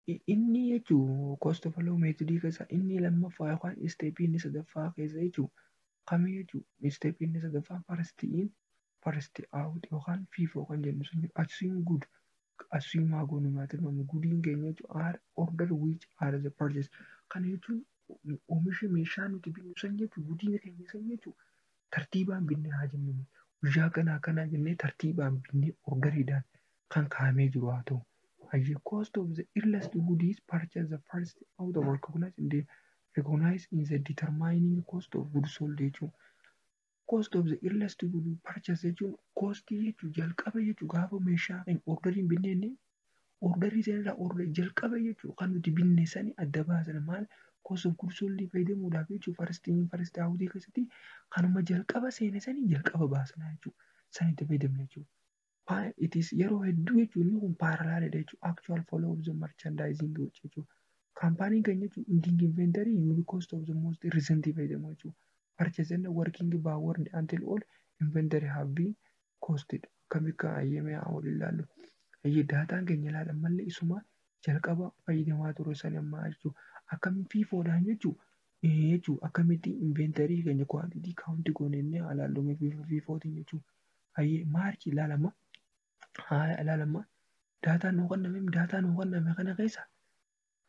Inni jechuun cost flow method keessa inni lammaffaa yookaan step inni sadaffaa keessa jechuun kamii jechuun step inni sadaffaa first in first out yookaan FIFO kan jennu sun assume good assume haa goonu tilmaamu goodiin keenya jechuun are order which are the purchase. Kana jechuun oomisha meeshaa nuti binnu san jechuun goodiin keenya san jechuun tartiibaan binne haa jennu, guyyaa kanaa kanaa jennee tartiibaan binnee orderiidhaan kan kaa'amee jiru haa ta'u. Hayyee, cost of the earliest goodies purchased, the first out of recognize in the recognize in the determining cost of goods sold jechuun cost of the earliest good purchase jechuun costii jechuun jalqaba jechuun gaafa meeshaa keenya orderiin binneenne orderii sanirraa orderii jalqaba jechuun kan nuti binne sani adda baasan maal cost of goods sold fayyadamuudhaaf jechuun first in first out keessatti kanuma jalqaba seene sanii jalqaba baasna jechuudha. Sanitti fayyadamna jechuudha. It is yeroo hedduu jechuun inni kun parallelidha jechuudha. Actual flow of the merchandising jechuudha. Kaampaaniin keenya jechuun ending inventory unit cost of the most recent fayyadamu jechuudha. Purchase and working backward until all inventory have been costed. Akkamitti hayyamee haa waliin ilaallu. Hayyee, dataan keenya ilaalan mallee isuma jalqaba fayyadamaa ture sani ammaa jechuudha. Akkamiin FIFOdhaan jechuudha akkamitti inventory keenya quantity count goone inni haa ilaallu bifa FIFOtiin jechuudha. Hayyee, March ilaalama. Haa ilaalama. Dataan nuu kenname kana keessa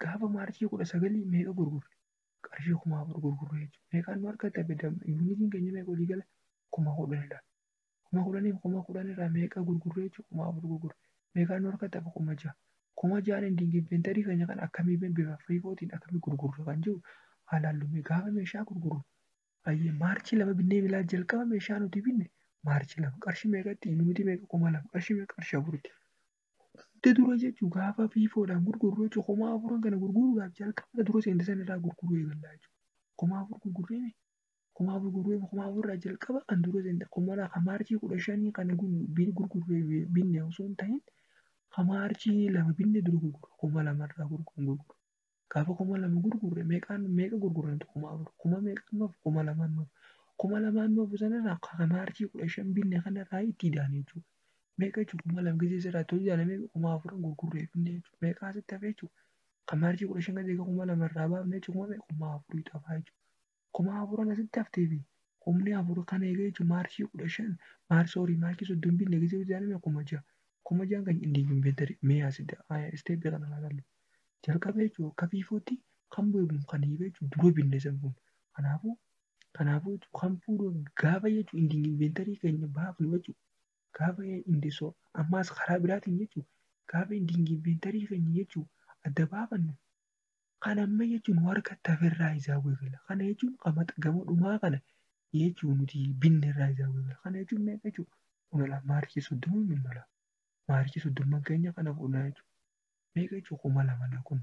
gaafa March 19 meeqa gurgurre? Qarshii 4,000 gurgurre jechuudha. Meeqaan nu harkatti hafe? Unitiin keenya meeqa walii gala? 10,000dha. 10,000f 10,000 irraa meeqa gurgurre jechuudha? 4,000 gurgurre. Meeqaan nu harkatti hafe? 6,000. 6,000 ending inventory keenya kan akkamii bifa FIFOtiin akkamii gurgurre kan jiru haa ilaallu. Gaafa meeshaa gurgurru hayyee, March 2 binnee bilaa jalqaba meeshaa nuti binne March 2 qarshii meeqatti, unitii meeqa? 2,000, qarshii meeqa? Qarshii 4tti. Hunda dura jechuun gaafa FIFOdhaan gurgurru jechuun 4,000 kana gurguruudhaaf jalqaba dura seente sana irraa gurguruu eegalla jechuudha. 4,000 gurgurree, 4,000 gurgurree, 4,000 irraa jalqaba kan dura seente kuma kan March 15 kana gurgurree binne osoo hin ta'in kan March 2 binne dura gurgurru 2,000 irraa gurgurru. Gaafa 2,000 gurgurre meeqaan meeqa gurgurre? 4,000. Kuma meeqaan nuuf? 2,000 nuuf. 2,000 nuuf sanarraa kan March 15 binne kanarraa itti idaane jechuudha. Meeqa jechuudha? 2,000 gisee sirraa itti idaane meeqa? 4,000 gurgurree binne jechuudha. Meeqa asitti hafe jechuudha? Kan March 15 gadi 2,000 irraa baafne jechuudha. Kuma meeqa? 4,000 hafaa jechuudha. 4,000 asitti haftee fi 4,000 kana eegee jechuudha March 15 March, sorry, March 30 binne gisee idaane 6,000. 6,000 kan ending inventory mee asitti step kana ilaallu. Jalqaba jechuudha akka FIFOtti kan beekamu kan hiikee jechuudha dura binne san kun. Kanaafuu kan fuudhu gaafa jechuudha ending inventory keenya baafnu jechuudha. Gaafa indisoo ammaas karaa biraatiin jechuudha gaafa ending inventory keenya jechuudha adda baafannu kan amma jechuun harka tafirraa isaa eegala. Kana jechuun gama dhumaa kana jechuun nuti binne irraa isaa eegala. Kana jechuun meeqa jechuudha? Kun March 30 minnola. March 30 keenya kana fuudhna jechuudha. Meeqa jechuudha? 2,000 kun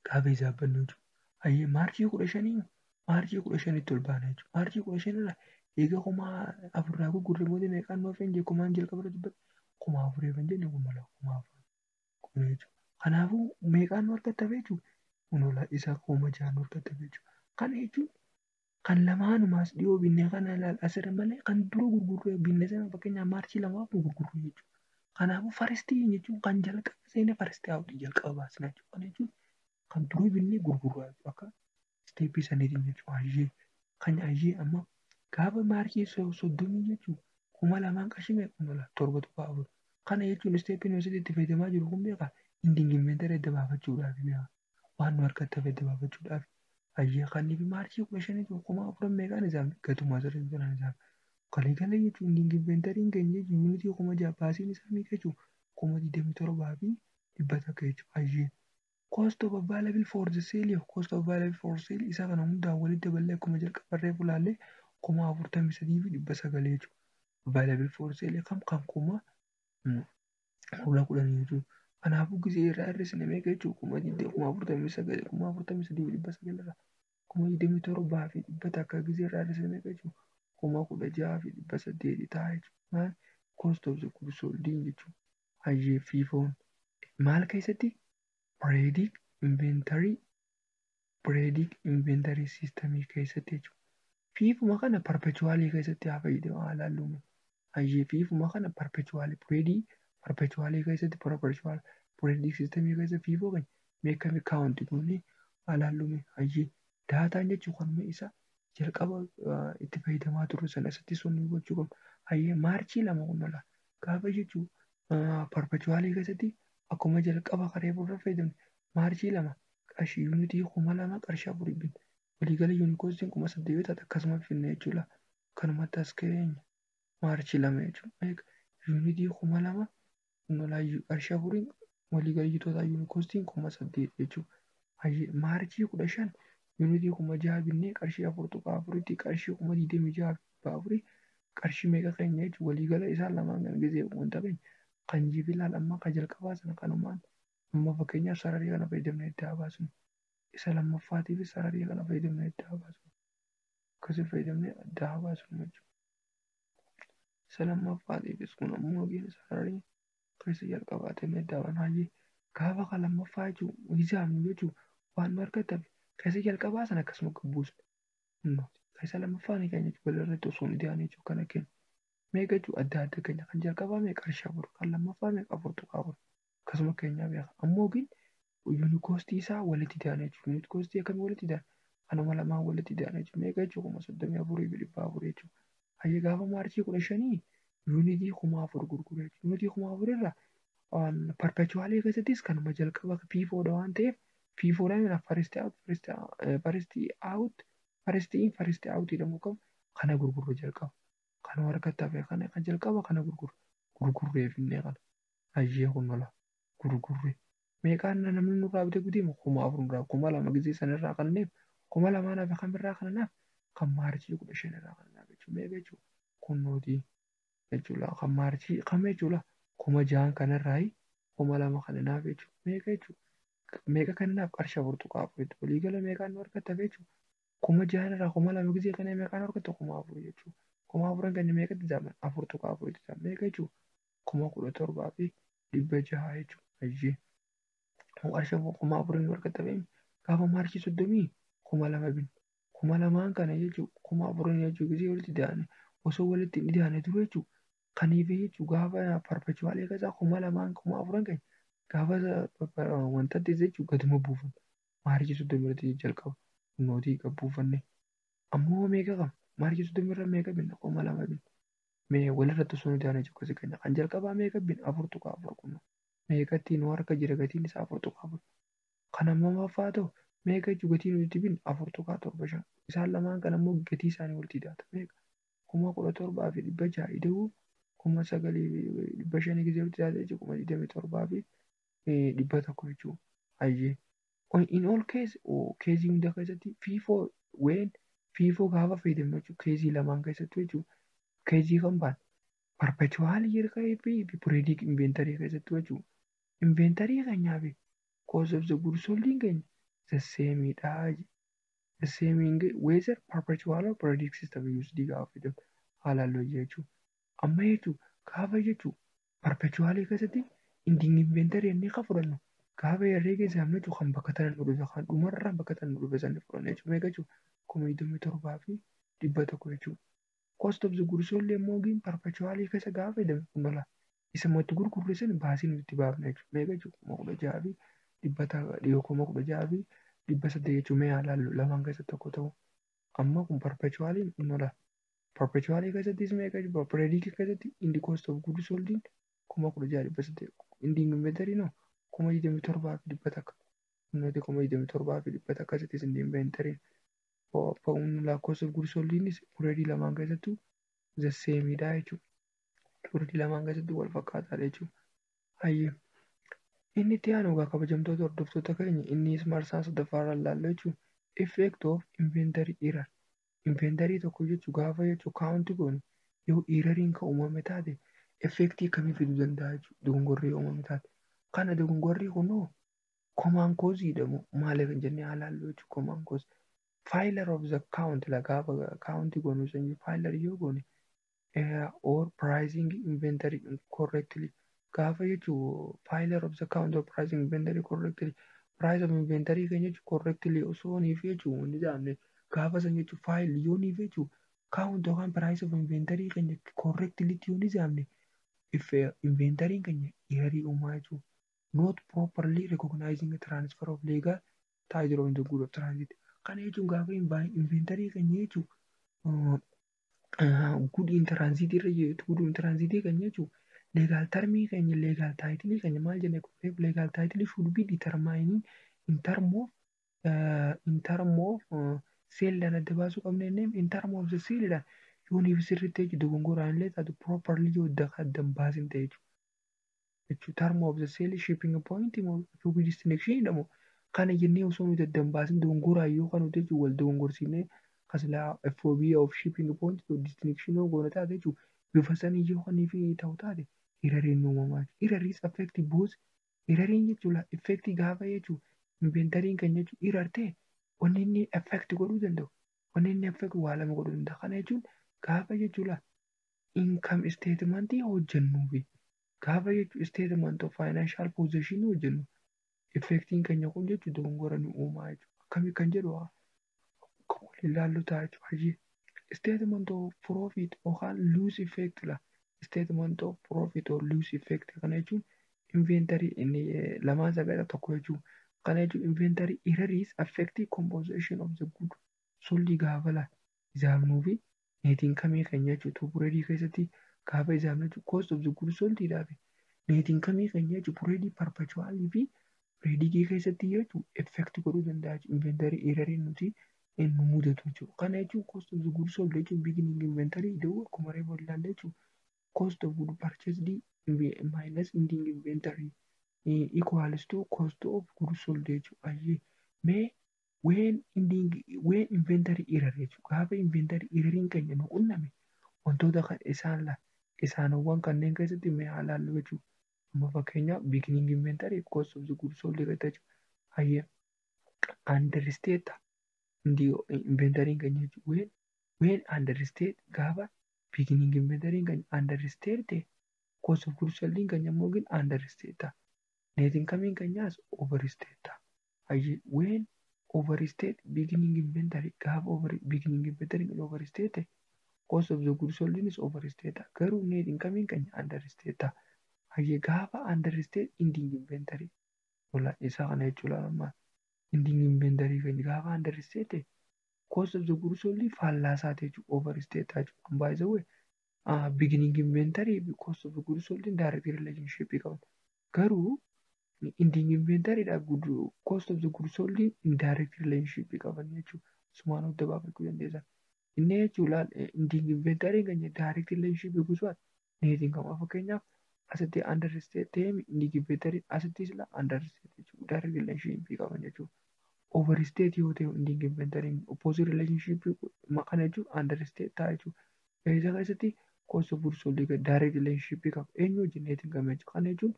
gaafa hisaabbannu jechuudha. Hayyee, March 15 March 15tti ol baana jechuudha. March 15 irraa eega 4,000 irraa gurgurre booda meeqaan nu hafeen jee kumaan jalqaba irra dubbate 4,000 eefan jenne 2,000 4,000 kun jechuudha. Kanaafuu meeqaan nu harkatti hafe jechuudha? Kunola isa 6,000 nu harkatti hafe jechuudha. Kana jechuun kan lamaanumaas dhiyoo binne kana ilaal asirra malee kan dura gurgurree binne sana fakkeenyaaf March 2f nu gurgurre jechuudha. Kanaafuu first jechuun kan jalqaba seene first out jalqaba baasna jechuudha. Kana jechuun kan dura binne gurgurraa jechuudha. Akka step saniitiin jechuudha. Hayyee, kan hayyee amma gaafa March 30 jechuun 2,000 qarshii meeqa? 7.4. Kana jechuun stepiin nuti itti fayyadamaa jiru kun meeqa? Ending inventory adda baafachuudhaaf meeqa? Waan nu harkatti hafe adda baafachuudhaaf. Hayyee, kan fi March 15 4,000 meeqaan isaa gatuma asirratti kanaan isaa. Waliigala jechuun ending inventoryn keenya jechuun unitii 6,000 baasiin isaa meeqa jechuun 27,100 jechuudha. Hayyee. Cost of available for the sale, cost of available for sale isa kana hundaan walitti daballee akkuma jalqabarree fulaallee 43,900 jechuudha. Available for sale kam kan 10,010 jechuudha. Kanaafuu gisee irraa hir'isne meeqa jechuudha? 49,000 43,900 irraa 27,100 gisee irraa hir'isne meeqa jechuudha? 16,800 ta'a jechuudha. Maal cost of the goods sold jechuudha. Hayyee, FIFOn maal keessatti? Periodic inventory system keessatti jechuudha. FIFOma kana perpetual keessatti haa fayyadamu haa ilaallu. Hayyee, FIFOma kana perpetual periodic perpetual keessatti perpetual Periodic systemii keessa FIFO keenya mee akkami count goonee alaallume? Hayyee, dataan jechuun kanuma isa jalqaba itti fayyadamaa turre sana asitti sun gochuu qabna. Hayyee, March 2 kun ola gaafa jechuun perpetualii keessatti akkuma jalqaba karee irra fayyadamne March 2 qarshii unitii 2000 qarshii 4 binne. Waliigala unit costiin 8000 yoo taate akkasuma finne jechuudha. Kanumatti as keenya March 2 jechuudha. Unitii 2000 qarshii 4n waliigala total unit costiin 8000 jechuudha. March 15 unitii 6000 binnee qarshii 4.4tti qarshii 26,400 qarshii meeqa keenya jechuudha? Waliigala isaan lamaan kan gisee wanta keenya kan jibilaal amma kan jalqabaa sana kanumaan amma fakkeenyaaf sararii kana fayyadamnee itti haa baasnu. Isa lammaffaatiifis sararii kana fayyadamnee itti haa baasnu. Akkasii fayyadamnee adda haa baasnu jechuudha. Isa lammaffaatiifis kun ammoo sararii keessa jalqabaatiin adda baasna. Hayyee, gaafa kan lammaffaa jechuun hisaabnu jechuun waan nu harkatti hafe keessa jalqabaa sana akkasuma buusna. Keessa lammaffaa ni keenya jechuudha, walirratti osoo hin ida'an jechuudha kana keenya. Meeqa jechuudha adda adda keenya? Kan jalqabaa meeqa? Qarshii 4. Kan lammaffaa meeqa? 4.4. Akkasuma keenyaa beeka. Ammoo gin unit costii isaa walitti ida'an jechuudha. Unit costii akkamii walitti ida'an? Kanuma lamaan walitti ida'an jechuudha. Meeqa jechuudha? 34,400 jechuudha. Hayyee, gaafa March 15 unitii 4000 gurgure jechuudha. Unitii 4000 irraa perpetualii keessattis kanuma jalqaba FIFOdha waan ta'eef FIFOdhaan first out, first out, first in, first out jedhamu qabu kana gurgurru jalqaba. Kana harkatti hafe kana kan jalqaba kana gurgurru gurgurree finnee kana. Hayyee, kun lola gurgurree. Meeqaan namni nurraa bitee gudeema? 4000 nurraa 2000 gisee sanirraa kanneef 2000n hafe kamirraa kananaaf? Kan March 15 irraa kananaaf jechuudha. Meeqa jechuudha? Kunnootii jechuudha. Kan March kam jechuudha? 6000n kanarraa 2000 kananaaf jechuudha. Meeqa jechuudha? Meeqa kananaaf? Qarshii 4.4tti. Waliigala meeqaan nu harkatti hafe jechuudha? 6000n irraa 2000 gisee kana meeqaan harkatti? 4000 jechuudha. 4000n keenya meeqatti zaaman? 4.4tti zaaman. Meeqa jechuudha? 17,600 jechuudha. Hayyee. Qarshii 4000n nu harkatti hafe gaafa March 30 2000 binne. 2000n kana jechuudha 4000n jechuudha gisee walitti ida'ane osoo walitti hin ida'ane ture jechuudha. Kaniif jechuudha gaafa perpetualii keessaa 2000n 4000n keenya gaafa wantatti jechuudha gaduma buufanna. March 30 irratti jalqaba nootii gad buufanne. Ammoo meeqa qabna? March 30 irra meeqa binna? 2000 binna. Mee walirratti osoo hin ida'ane jechuudha keenya. Kan jalqabaa meeqa binna? 4.4 kun. Meeqatti nu harka jira gatiin isaa? 4.4. Kan lammaffaffaa ta'u meeqa jechuudha gatiin nuti binne? 4.75. Isaan lamaan kan ammoo gatii isaanii walitti ida'ata. Meeqa? 17,600 ida'uu 9500 gisee walitti ida'ate jechuudha 27,100 jechuudha. Hayyee. In all case, caseii hunda keessatti FIFO, when FIFO gaafa fayyadamnu jechuudha caseii lamaan keessattuu jechuudha. Caseii kan baan perpetual fi periodic inventory keessattuu jechuudha. Inventory keenyaa fi cost of the goods sold keenya the same dha. The same in whether perpetual or periodic system used gaafa fayyadamnu haalaan jechuudha. Amma jechuudha gaafa jechuudha perpetualii keessatti ending inventory inni kan fudhannu gaafa herreega isaanii jechuudha kan bakka tana nu dhufe, kan dhumarraa bakka tana nu dhufe sana fudhanna jechuudha. Meeqa jechuudha? 27,100 jechuudha. Cost of the goods sold immoo gin perpetualii keessa gaafa fayyadamnu kun lola isa itti gurgurre sana baasii nuti itti baafna jechuudha. Meeqa jechuudha? 16,800 jechuudha. Mee haa ilaallu lamaan keessatti tokko ta'u. Amma kun perpetualiin kun lola. Perpetualii keessattis meeqa jechuudha? Periodic keessatti in the cost of goods sold 16,800. Ending inventory no 27,100. Nuti 27,100 asittis ending inventory. Cost of goods sold periodii lamaan keessattuu the same dha jechuudha. Periodii lamaan keessattuu wal fakkaataadha jechuudha. Hayyee. Inni itti aanu egaa, kabajamtoota hordoftoota keenya, inni marsaa sadaffaa irra ilaallu jechuudha. Effect of inventory error. Inventory tokko jechuun gaafa jechuun count goonu yoo erroriin kan uumame taate effectii akkamii fiduu danda'a jechuudha. Dogongorri yoo uumame taate. Kana dogongorri kunoo common cause jedhamu maali kan jennee haa ilaallu jechuudha. Common cause. Failure of the count la gaafa count goonu sanyii failure yoo goone or pricing inventory correctly gaafa jechuun failure of the count or pricing inventory correctly, price of inventory keenya jechuun correctly osoo niif jechuun wanti jedhamne gaafa san jechuun fail yoo niif jechuun count yookaan price of inventory keenya correctly yoo ni jedhamne if inventory keenya errorii uumaa jechuudha. Not properly recognizing transfer of legal title of the good of transit. Kana jechuun gaafa inventory keenya jechuun good in transit irra, good in transit keenya jechuun legal termii keenya, legal title keenya maal jenne? Legal title should be determined in term of saleedhaan adda baasuu qabna jennee. In term of the saleedhaan yooniif sirriitti jechuun dogongoraan illee taatu properly yoo adda hin baasin ta'e jechuudha. Term of the sale, shipping point immoo FOB destination jedhamu kana jennee osoo nuti adda hin baasin dogongoraan yoo kan nuti jechuun wal dogongorsiifnee kasilaa FOB of shipping point to destination yoo goona taate jechuun bifa sanii yoo kan fi ta'u taate erroriin uumamaa. Error is affect both. Erroriin jechuun effect gaafa jechuun inventoryn keenya jechuun error ta'e, wanni inni affect godhuu danda'u, wanni inni affect waa lama godhuu danda'a. Kana jechuun gaafa jechuun income statement hojjennuu fi gaafa jechuun statement of financial position hojjennu effectiin keenya kun jechuun dogongora ni uumaa jechuudha. Akkamii kan jedhu kan waliin ilaallu ta'a jechuudha. Statement of profit yookaan loss effect la. Statement of profit or loss effect kana jechuun inventory inni lamaan isaa keessaa tokko jechuudha. Kana jechuun inventory error is affect composition of the good sold gaafa la izaamnuu fi net income keenya jechuudha. Periodii keessatti gaafa izaamnu jechuudha, cost of the good sold fi net income keenya jechuudha, periodii perpetual fi periodii keessatti jechuudha effect godhuu danda'a jechuudha. Inventory error nuti nu mudatu jechuudha. Kana jechuun cost of the good sold jechuun beginning inventory ida'uu, akkuma reefu ilaalle jechuudha, cost of good purchased minus ending inventory equals to cost of good sold jechuudha. Ayyee, mee when ending, when inventory error jechuudha, gaafa inventory erroriin keenya nu qunname wantoota kan isaan la isaanowwan kanneen keessatti mee haa ilaallu jechuudha. Amma fakkeenyaaf beginning inventory, cost of the good sold irratti jechuudha. Ayyee, understate inventory keenya jechuudha. When understate, gaafa beginning inventory keenya understate ta'e, cost of goods sold keenya immoo gin understate ta'a. Net income keenyaas overstate ta'a. Ayyee, when overstate beginning inventory, gaafa over beginning inventory keenya overstate ta'e, cost of the goods sold is overstate ta'a. Garuu net income keenya understate ta'a. Ayyee, gaafa understate ending inventory wala isa kana jechuudha, amma ending inventory keenya gaafa understate ta'e, cost of the goods sold faallaa isaati jechuudha, overstate ta'a jechuudha. By the way, beginning inventory fi cost of the goods sold direct relationship qaban. Garuu ending inventory dha cost of the goods sold indirect relationship qaban jechuudha. Sumaan adda baafachuu dandeessan. Inni jechuudha ending inventory keenya direct relationship gosuudhaan net income, fakkeenyaaf asitti understate ta'e ending inventory, asitti sila understate jechuudha, direct relationship qaban jechuudha. Overstate yoo ta'e ending inventory, opposite relationship kana jechuun understate ta'a jechuudha. Isa keessatti cost of goods sold direct relationship qaba. Eenyu wajjin? Net income jechuudha. Kana jechuun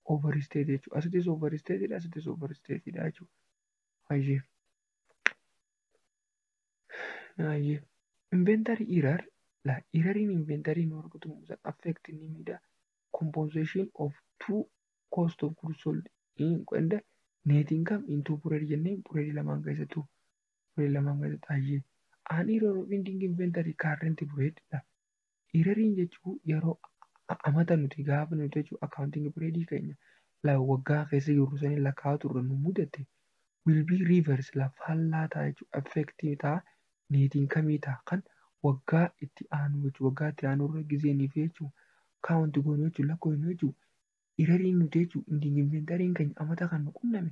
overstate jechuudha. Asittis overstate dha, asittis overstate dha jechuudha. Ayyee. Ayyee. Inventory error la, erroriin inventory nu argatu affect ni miidha composition of two cost of goods sold in and net income into period jennee, period lamaan keessattuu, period lamaan keessatti. Ayyee. An error of ending inventory current period la. Erroriin jechuun yeroo amata nuti gaafa nuti jechuun accounting period keenya la waggaa keessa jirru sanii lakkaa'aa turre nu mudate will be reverse la, faallaa ta'a jechuudha, affect ta'a net income ta'a kan waggaa itti aanu jechuudha. Waggaa itti aanu irra gizeenii fi jechuudha count goonu jechuudha, lakkoofnu jechuudha. Erroriin nuti jechuudha ending inventoryn keenya amata kan nu qunname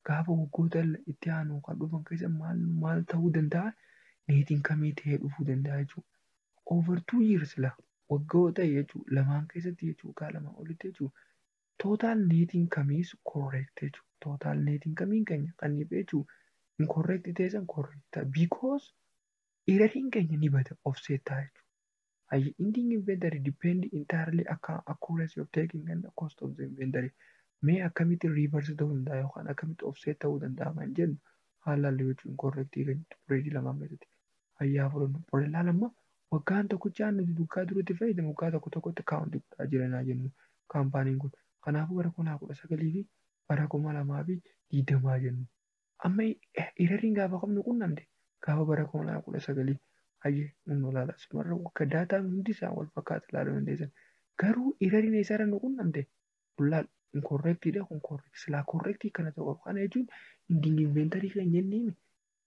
gaafa waggoota itti aanu kan dhufan keessa maal maal ta'uu danda'a? Net income ta'ee dhufuu danda'a jechuudha. Over 2 years la, waggoota jechuudha lamaan keessatti jechuudha, waggaa lamaan olitti jechuudha, total net income is correct jechuudha. Total net income keenya kan jechuudha incorrect ta'e san correct ta'a because erroriin keenya ni bada, offset ta'a jechuudha. Ayyee, ending inventory depend entirely akka accuracy of taking and the cost of the inventory. Mee akkamitti reverse ta'uu danda'a yookaan akkamitti offset ta'uu danda'a kan jennu haala ilaallu jechuudha incorrect keenya period lamaan keessatti. Ayyaa, fudhannu. Period lama waggaan tokkichaan nuti waggaa duratti fayyadamu waggaa tokko tokkotti count godhaa jiranaa jennu kaampaaniin kun. Kanaafuu bara 2019 fi bara 2020 jennu. Amma erroriin gaafa qabnu qunnamte gaafa bara 2019. Hayyee, nu ilaala asumarra akka daataan hundi isaa wal fakkaata ilaaluu dandeessan. Garuu erroriin eessarra nu qunnamte? Laal, Incorrectidha kun correct. Silaa correct kana ta'uu qaba. Kana jechuun ending inventory kan jennee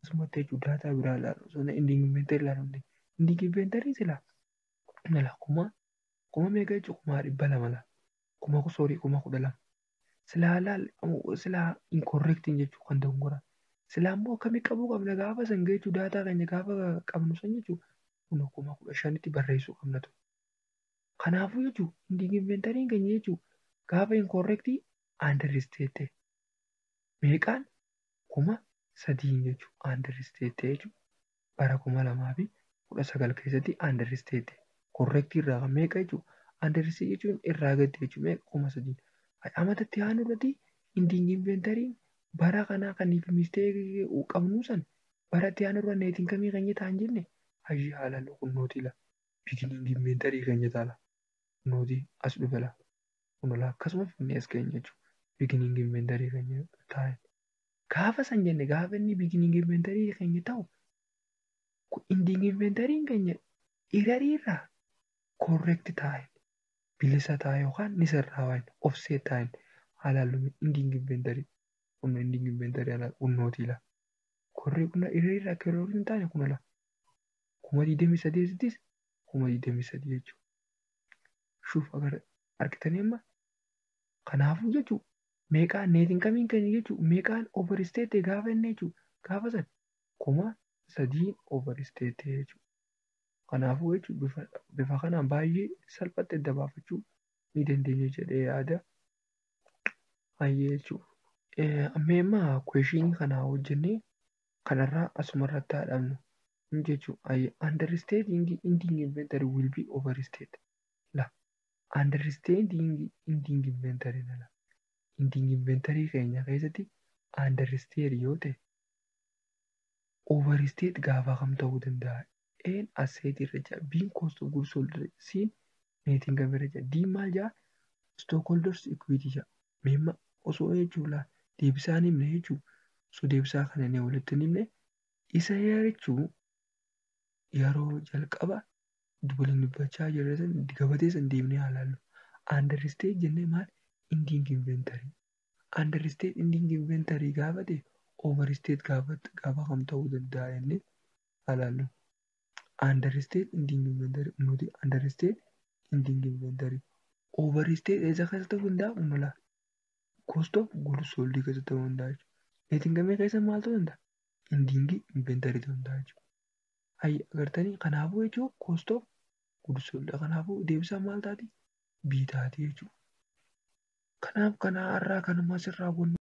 asumatti jechuun data biraa ilaalu. Osoo ending inventory ilaalu. Ending inventory silaa mala kuma meeqa jechuun 200,000 la. Kuma sorry 12,000. Silaa laal silaa incorrect jechuun kan dogongora. Silaa immoo akkamii qabuu qabna gaafa san jechuun data keenya gaafa qabnu san jechuun kun 15,000tti barreessuu qabna ture. Kanaafuu jechuun ending inventory keenya jechuun gaafa incorrect understate meeqaan 3,000 jechuun understate jechuun bara 2019 keessatti understate correct irraa meeqa jechuun understate jechuun irraa gadi jechuun meeqa 3,000. Amatatti aanu irratti ending inventory bara kanaa kan mistake qabnu san bara itti aanu irra net income keenya ta'an jenne hayyii haala kunnooti la beginning inventory keenya taala kunnooti as dhufe la kunola akkasuma finnee as keenya jechuudha beginning inventory keenya taa'e. Gaafa san jenne gaafa inni beginning inventory keenya ta'u ending inventory keenya irariirraa correct taa'e bilisa taa'e yookaan ni sirraa offset taa'e haalaan ending inventory kun ending inventory ala kunnooti la korree kun irariirraa akka yeroo hin taane kunola 23,000 23,000 jechuudha. Shuuf agar argitanii amma kanaafuu jechuudha meeqaan net income keenya jechuudha meeqaan overstate gaafa inni jechuudha gaafa san 3,000 overstate jechuudha. Kanaafuu jechuudha bifa kanaan baay'ee salphatti adda baafachuu ni dandeenya jedhee yaada. Hayyee jechuudha. Amma immoo question kana hojjennee kanarraa asumarratti haa dhaabnu jechuudha. Understating ending inventory will be overstate. La understating ending inventory la ending inventory keenya keessatti understate yoo ta'e overstate gaafa kam ta'uu danda'a? A'n asset irra jira, B'n cost of goods sold irra jira, C'n net income irra jira, D'n maal jaa? Stockholders equity jaa. Meemma osoo jechuudha deebisaan himne jechuudha. Osoo deebisaa kana inni walitti hin himne isa jechuun yeroo jalqaba waliin dubbachaa jirre san gabatee san deemnee haa ilaallu. Understate jennee maal? Ending inventory. Understate ending inventory gaafa ta'e overstate gaafa kam ta'uu danda'a jennee haa ilaallu. Understate ending inventory nuti understate ending inventory. Overstate eessa keessa ta'uu danda'a? Uumala. Cost of goods sold keessa ta'uu danda'a jechuudha. Net income keessa maal ta'uu danda'a? Ending inventory ta'uu danda'a jechuudha. Hayya agartanii kanaafuu jechuun cost of goods sold kanaafuu deebisaan maal taati? B taati jechuudha. Kanaaf kana har'aa kanuma asirraa wannu.